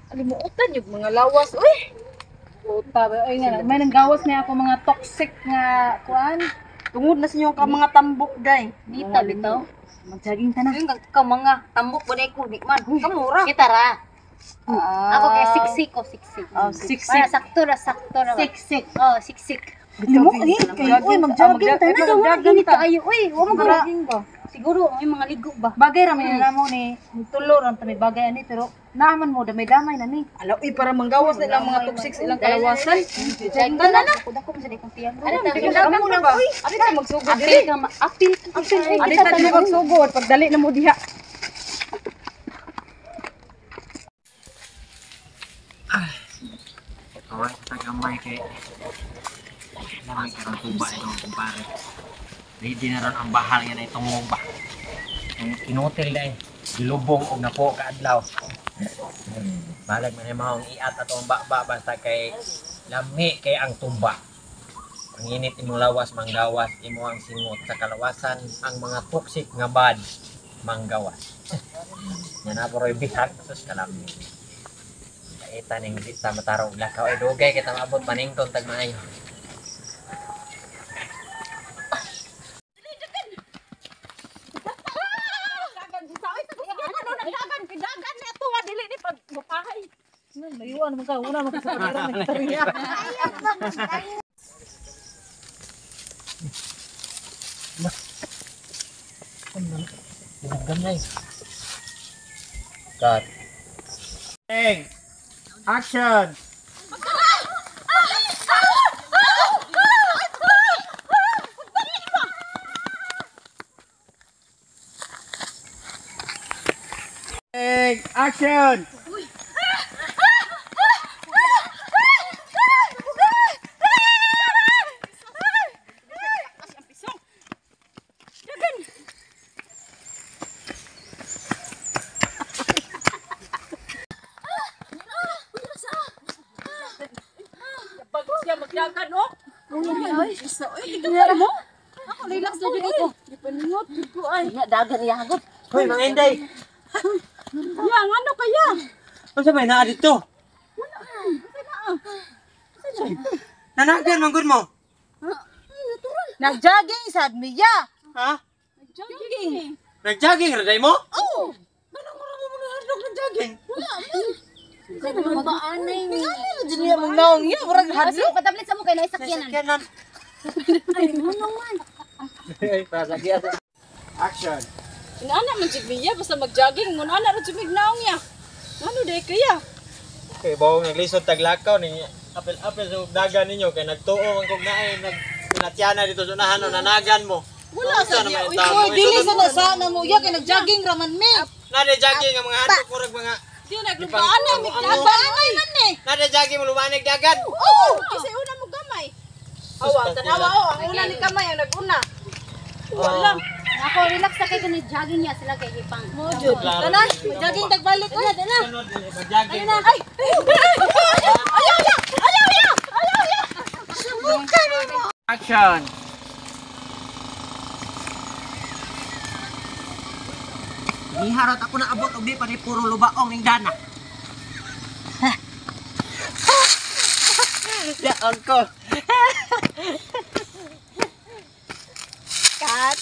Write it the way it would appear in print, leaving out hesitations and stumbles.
Alimuotan yung mga lawas, uy. Puta, ba, ay nga, may nanggawas niya ako mga toxic nga kuan. Tungod na sa inyong ka mga tambok, day. Dita bitaw. Mag-jogging ta na. Yung ka mga tambok ba ko di man. Kamura. Kita ra. Ah. Ako kay siksik ko siksik. Oh, siksik. Para sakto ra, sakto ra. Siksik. Oh, siksik. Limo eh, kayo, uy, mag-jogging ta na. Ito wala Mag-jogging gini ta. kaayo uy. Wa mo Jogging ba? Siguro may mga ligo ba. Bagay ra may namo ni tulo ra ta may bagay ani pero naaman mo damay-damay na ni. Alaw, eh, para manggawas nila ang mga toxic sa ilang kalawasan. Jogging na na. Kuda ko sa kong tiyan. Ano ta? Dagan na ba? Ano ta magsugod Apil diri? ka ma apil ka. Apil Ano ta diri magsugod? Pagdali na mo diha. Kawan sa tagamay kay lamay karon tuba ito kumpare. Ready na ron ang bahal nga na itong ba. Ang kinutil na eh. Gilubong og napo ka adlaw. Balag man maong iat ato ang baba basta kay lami kay ang tumba. Panginit imong lawas manggawas imo ang singot sa kalawasan ang mga toxic nga bad manggawas. Nya na poroy bihag sus kalami. Kaita ning dita matarong lakaw ay dugay kita maabot panington tag maayo. Layuan man ka, una man ka sa pagkaroon ng istorya. Dinagam na Cut. Hey! Action! Hey! Action! Bago siya magdagan, oh. Ako relax na jud ko. Gipaningot jud ko ay. Nga dagan iya hagop. Hoy, mga inday! Yang ano kaya? Unsa may naa dito? Nanagan man gud mo. Nag-jogging sad miya. Ha? Jogging. Nag-jogging ra day mo? Oo. Ganang mura mo mga hadlok nag-jogging. Mabaanay ni. Ano jud niya mong naong niya, murag hadlok. Patablet sa mo kay naisakyanan. Sakyanan. Ay, ano man. Ay, pasagya. Action. Inana man jud miya basta magjogging mo ana ra jud mignaong ya. Ano day kaya? Kay bawong naglisod taglakaw ni apel-apel sa dagan ninyo kay nagtuo man kog naay nag pinatyana dito sa unahan no, nanagan mo. Wala sa niya. naman Uy, tao? Uy, dili sa na sana mo ya kay nag-jogging ra man mi. Nade jogging ang mga handok murag mga Di naglubaan na mignaong man ni. Nade jogging mo lumanig dagan. Oo, kasi una mo gamay. Awa, tanawa oh, ang una ni kamay ang naguna. Wala. Ako relax na kay kanang jogging niya sila kay ipang. Mo jud. Tana, jogging tagbalik oy. Sunod jogging. Ay! Ayaw ya! Ayaw ya! Ayaw ya! Action. Niharot ako na abot og di pa ni puro lubaong ning dana. Daon ko. Cut.